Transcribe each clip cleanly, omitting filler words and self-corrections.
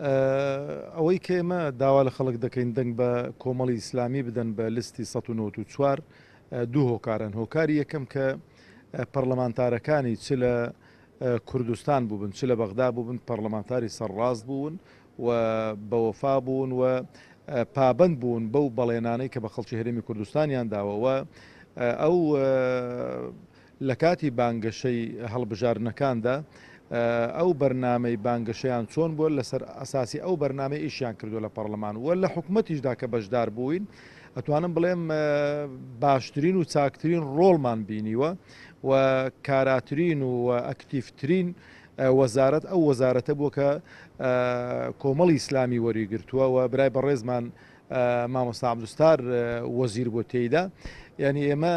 ئەوەی کە ئێمە داوا لە خەڵک دەکەین دەنگ بە کۆمەڵی ئیسلامی بدەن بە لیستی 194 دوو هۆکارن. هۆکاری یەکەم کە پەرلەمانتارەکانی چ لە کوردستان بووبن چ لە بەغدا بووبن پەرلەمانتاری سەرڕاست بوون و بەوەفا بوون و پابەند بوون بەو بەڵێنانەی کە بە خەڵکی هەرێمی کوردستانیان داوە و ئەو لە کاتی بانگەشەی هەڵبژاردنەکاندا ئەو بەرنامەی بانگەشەیان چۆن بووە لەسەر ئەساسی ئەو بەرنامەی ئیشیان کردووە لە پەڕلەمان و لە حکومەتیشدا کە بەشدار بووین ئەتوانم بڵێم باشترین و چاکترین ڕۆڵمان بینیوە و کاراترین و ئەکتیڤترین وەزارەت ئەو وەزارەتە بووە کە کۆمەڵی ئیسلامی وەریگرتووە و برای بەڕێزمان مامۆستا عەبدولستار وەزیر بووە تێیدا. یعنی ئێمە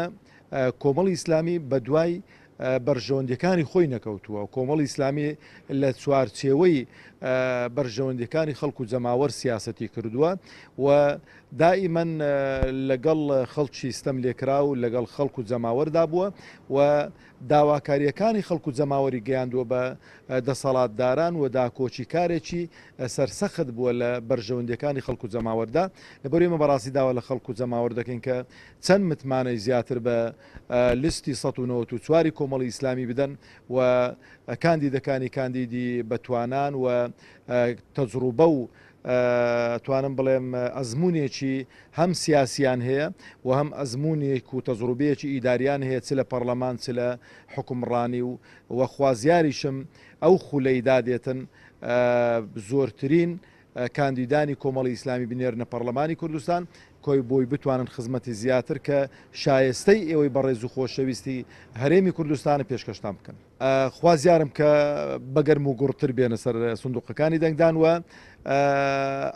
کۆمەڵی ئیسلامی بەدوای بەرژەوەندیەکانی خۆی نەکەوتووە، کۆمەڵی ئیسلامی لە چوارچێوەی بەرژەوەندیەکانی خەڵک و جەماوەر سیاسەتی کردووە و دائیمەن لەگەڵ خەڵکی ستەم لێکراو لەگەڵ خەڵک و جەماوەردا بووە و داواکارییەکانی خەڵک و جەماوەری گەیاندووە بە دەسەڵاتداران و داکۆکیکارێکی سەرسەخت بووە لە بەرژەوەندیەکانی خەڵک و جەماوەردا. لەبەر ئێمە بەڕاستی داوا لە خەڵک و جەماوەر دەکەین کە چەند متمانەی زیاتر بە لیستی 194 ی کۆمەڵی ئیسلامی بدەن و کاندیدەکانی کاندیدی بەتوانان و تەجڕوبە و توانم بڵێم ئەزمونێکی هەم سیاسیان هەیە و هەم ئەزمونێک و تەجڕوبەیەکی ئیداریان هەیە چ لە پەڕلەمان چ لە حوکمڕانی و و خوازیاریشم ئەو خولەی دادێتن زۆرترین کاندیدانی کۆمەڵی ئیسلامی بنێرنە پەڕلەمانی کوردستان کۆی بۆی بتوانن خزمەتی زیاتر کە شایستەی ئێوەی بەڕێز و خۆشەویستی هەرێمی کوردستانە پێشکەشتان بکەن. خوازیارم کە بە گەرم و گوڕتر بێنە سەر سندوقەکانی دەنگدان و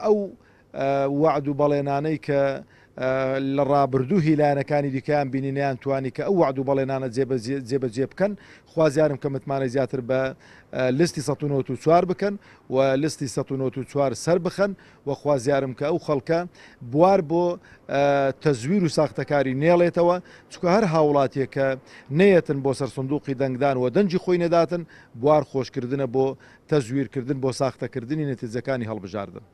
ئەو وەعد و بەڵێنانەی کە لە ڕابردوو هی لایەنەکانی دیکەیان بینی نەیانتوانی کە ئەو وەعد و بەڵێنانە جێبەجێ بکەن، خوازیارم کە متمانەی زیاتر بە لیستی 194 بکەن و لیستی 194 سەربخەن و خوازیارم کە ئەو خەڵکە بوار بۆ تەزویر و ساختەکاری نێڵێتەوە، چونکە هەر هاوڵاتیەک کە نەیەتن بۆ سەر سندوقی دەنگدان و دەنگی خۆی نەداتن بوار خۆشکردنە بۆ تەزویرکردن بۆ ساختەکردنی نەتیجەکانی هەڵبژاردن.